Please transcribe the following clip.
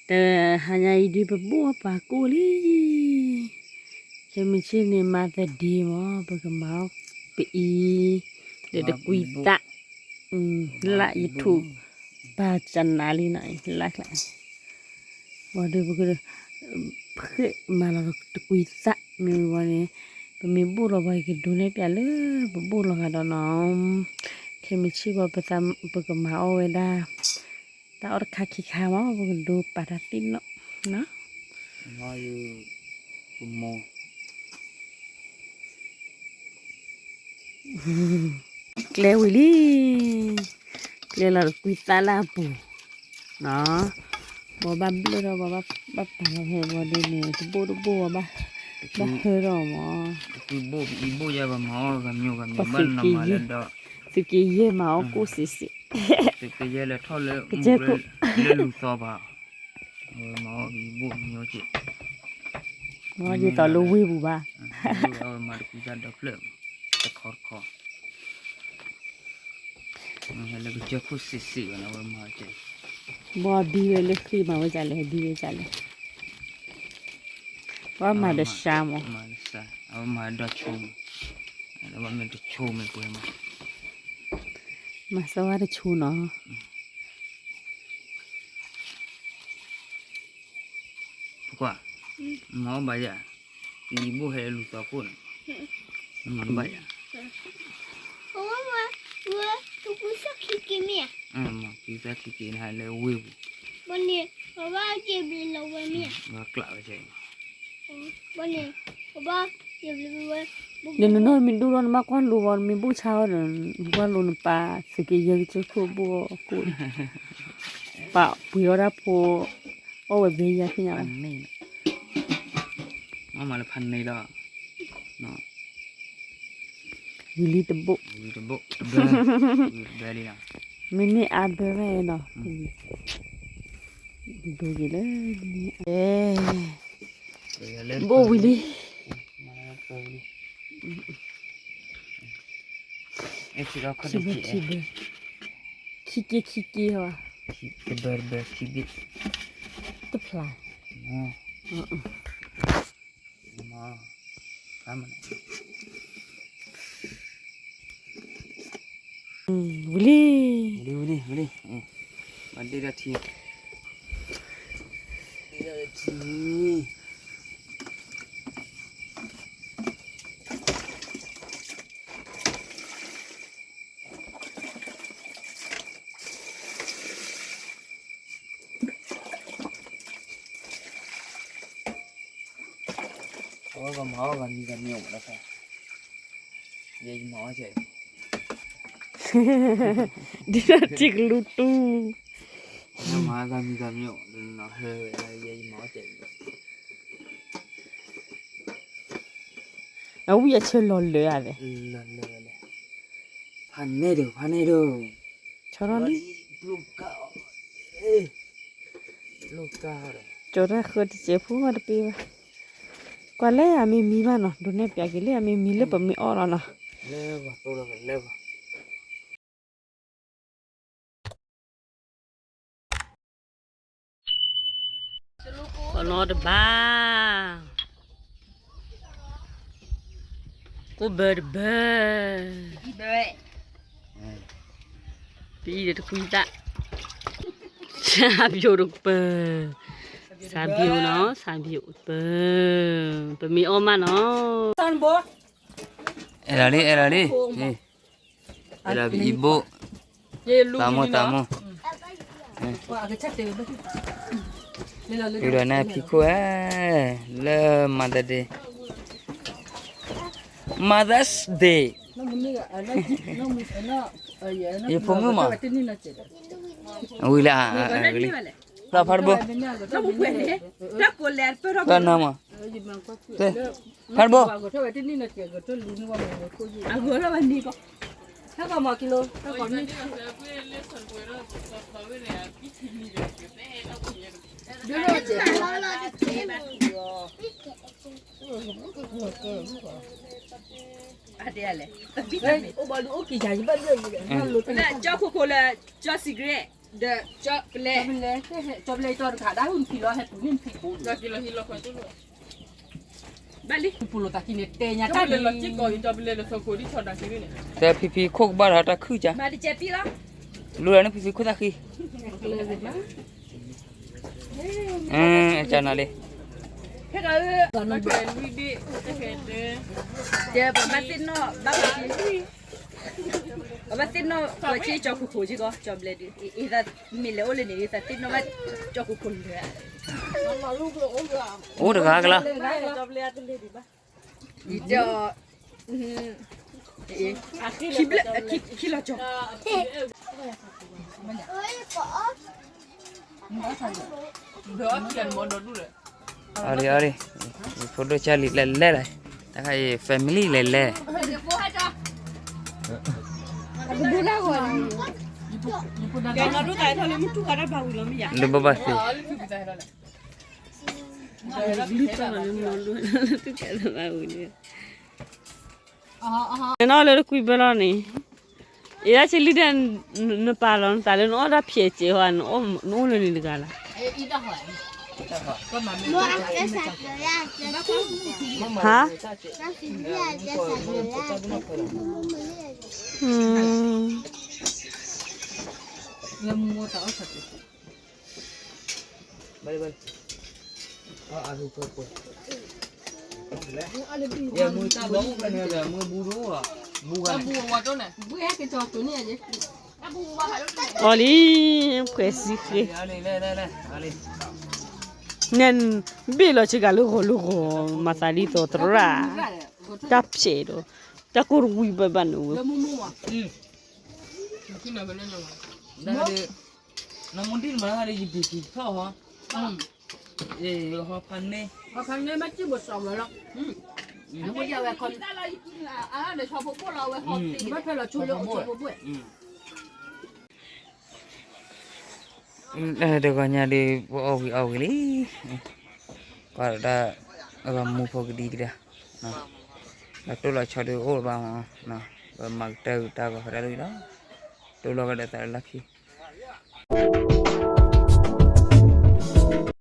တဟါညါအံၤဒုး ပဘိၣ်ပာ်ကိၣ်လံ. ခဲမုၢ်ဆ့ၣ်န့ၣ် မၤသဒ့မး ပကမၤအီၣ်ပအံၤ ဒီးတကွံသၣ်, လၢယထူၣ်ပာ်ကနါလံနီၤ လၢကျါ, ဝံၤဒီးပက ဖှဲးမၤလီၤတကွံသၣ်မ့ၢ်ဝံၤန့ၣ် ပမ့ၢ်ဘိၣ်လီၤပှၤကဒိးနဲၣ်ပျးလၢပဘိၣ်လီၤဂာ်ဒီးနီၤ. ခဲမုၢ်ဆ့ၣ်ဘၣ် ပကမၤအီၣ်ဝဲဒၣ် တၢ်အီၣ်တခါခံခါမး ပကဒိးပာ်တၢ်သ့ၣ်နီၣ်နီၤ. ကျဲဝံၤလံ, ကျဲလီၤတကွံသၣ်လၢအပူၤနီၤ. ပှၤဘၣ်ဘျၢၣ်ထီၣ် ပှၤဘၣ်ပာ်လီၤဖဲဝံၤဒီးန့ၣ် တဘိၣ်တဘိၣ်ဝဲဘၣ်, ဘၣ်ဟၢထီၣ်မး. သုးက့ယဲၢ်မၤအီၣ်ကိၣ်စံးစံး, သုးက့ယဲၢ်လၢထီၣ်လၢ ကစၢၢ်ခိၣ် လၢလူၤသီဘၣ်, မၤအီၣ်ဘိၣ်မီက့ၤ, မၤအီၣ်က့ၤသီလၢဝ့ၢ်ပူၤဘၣ်, မၤတကွံသၣ်ဒီဖျၢၣ်, တခီတခီ, လၢကစၢၢ်ခိၣ်စံးစံးဘၣ်န့ၣ် ဝဲမၤက့ၤ, ဘီဒံဝဲလၢဃ့ၢ်မၤဝဲဒ်လဲၣ် ဒံဝဲဒ်လဲၣ်, ပှၤမၤတဆါမး, အဝဲမၤဒီဆိမး, အဝဲမ့ၢ်တဆိမ့ၢ်ပှဲၤမး, မၤစၢၤဝဲတဆိနီၤ. ကွၢ်, မၤအီၣ်ဘၣ်ယၤ, ယဘိၣ်ဟဲလူၤသီခိၣ်န့ၣ်, မၤဘၣ်ယၤ, မၤက့ၤသၢခံက့ၤန့ၣ် ဟဲလၢဝ့ၢ်ပူၤ, ဘၣ်ကျးဝဲကဲ, ဒီးနနီၢ်မ့ၢ်ဒိၣ်ထီၣ် နဘၣ်ကွၢ်လိဝဲ နမ့ၢ်ဘိၣ်ဆါအီၤဒီး နကွၢ်လိနပာ်သုးက့ယဲၢ်ကစၢၢ်ခိၣ်ဘိၣ်အီၤကိၣ်, ပာ်ပှ့ၤအီၣ်တၢ်ဖိ အီၣ်ဝဲဘဲယၤသ့ၣ်ညါဘၣ်, မၤလၢဖးန့ၢ်ဒီး, ဝံၤလံတဘိၣ်, မ့ၢ်န့ၢ်အါဘဲဘၣ်နီၤ, ဒိက့ၤလၢ, ဘိၣ်ဝံၤလံ, ခံက့ခံက့ဟီ, တဘၢတဘၢခံဘ့ၣ်, တဖျါ, ဝံၤလံ, ဝံၤလံ, ဝံၤလံ, မၤဒ့ဒၣ်ထံ, ဒ့ဒၣ်ထံ အဝဲကမၤအီၣ်ဂၤမံၤဂၤမံၤအိၣ်လၢၤ, ယဲယမၤအီၣ်ကဲ, ဒ်ထံကလူတူၢ်, မၤဂၤမံၤဂၤမံၤအိၣ်, ယဲယမၤအီၣ်ကဲ, အဝံအဆၢလီၤလၢာ်ဧါ, ဖးန့ၢ်ဒိၣ် ဖးန့ၢ်ဒိၣ်, ဆီထီၣ်လံ, ကၠီတၢ်ဃၢတစဲးဖိဘၣ်တပ့ၢ်ဘၣ်, ကွၢ်လၢအမ့ၢ်မံဘၣ်နီၤ, ဒိးနဲၣ်ပျးက့ၤလၢအမ့ၢ်မံလၢပမ့ၢ်အီၣ်လီၤနီၤ. ကီၢ်နီတဘါ, ကိၣ်ဘၢတဘၢ, ပအံၤဒီးတကွံသၣ်, စးဘျိးတပၢၤ, စးဘျိးနီၤ, စးဘျိးတပၢၤ, ပမ့ၢ်အီၣ်မးနီၤ. အဲၣ်လီၤလံ အဲၣ်လီၤလံ, အဲၣ်လီၤဘံဘိၣ်, တၢ်မိၢ်တၢ်မိၢ်, ဒုးဒီးနဖံးခိၣ်ဧါ, လၢ Mother's Day, Mother's Day, ယဖိမုၣ်မး, ဝံၤလၢ, လီၤဖးတဘိ, လီၤနၤမး, ဖးတဘိ. ကၠီခိၣ်ခိၣ်လၢ ကၠီစံးကရ့ၣ် ဒီးကၠီပလဲ, ကၠီပလဲ ကၠီတခါဒၣ်ဟူနဖံလီၤ ဟဲပူၤန့ၣ်နဖံဘိ, ဘၣ်လံ, ပူၤလိာ်သးခံန့ၣ်တဲညါတၢ်လံ, တဲဖံဖံခိၣ်ကဘၣ်ဒီးတၢ်ခုၣ်ကၢ, လူလီၤန့ၣ်ဖံဖံခိၣ်သၣ်ဃံ, အကၢ်နၤလံ, တဲပှၤဘၣ်သ့ၣ်နီၣ်ဘၣ် ပှၤဘၣ်သ့ၣ်နီၣ်ပှၤဆ့ကၠီခိၣ်ခိၣ်ဆ့ကီး ကၠီဘျဲဒုး အသးမ့ၢ်လဲၤအိၣ်လၢန့ၣ် အသးသ့ၣ်နီၣ်ဘၣ်ကၠီခိၣ်ခိၣ်လၢာ်, အိၣ်တဂၤကလီ, ခံလီၤကၠီ အီၤဒံးအီၤဒံး, ယဖိဒိၣ်ကၢ်လံလဲၤလဲၤလီၤ, တခါအံၤ family လဲၤလဲၤ, ဒုးဘၣ်ဘၣ်သ့, နအီၣ်လၢတကွံဘၢလီၤန့ၣ်, အ့ၣ်ဒၣ်ဆ့လံဒီး, နပာ်လီၤနသးလၢနအီၣ်တၢ်ဖျဲးစဲးဟီ, နအိၣ်လၢန့ၣ်တဂၤလီၤ, ဟါ, အီၤလံ, ပှဲၤစံဃ့, န့ၣ်, ဘ့ၣ်လီၤဆ့ကၤလၢဂီၤလၢဂီၤ, မၤသးဒ်သိးသရၣ်, တၢ်ဖျဲးဒီး, တၢ်ကိၢ်တဝံၤဘၣ်ဘၣ်န့ၣ်ဝဲ နမူဒံးမၤဟါဒီးယဘံၣ်ကံၢ်ထီၣ်ဟီ, ဟီဖးန့ၣ်, ဟီဖးန့ၣ်မ့ၢ်စံၣ်ဘိးစီၤဝဲလီၤ, ဘၣ်ဖဲလီၤဆိလၢအိၣ်ဆိဖိဘိၣ်, တဂီၤညါဒီး ပအီၣ်ဝံၤအီၣ်ဝံၤလံ, ကွၢ်ဒၣ်, အဂီၢ်မူဖိကဒံကဒါ, လီၤတိၢ်လီၤဆီဒုးအိၣ်ဘၣ်မး, ပမၤကတၢၢ်ကတၢၢ်ဂီၤဖးဒၣ်လံလီၤ, တိၢ်လီၤကဒီးသးလၢလီၢ်ခံ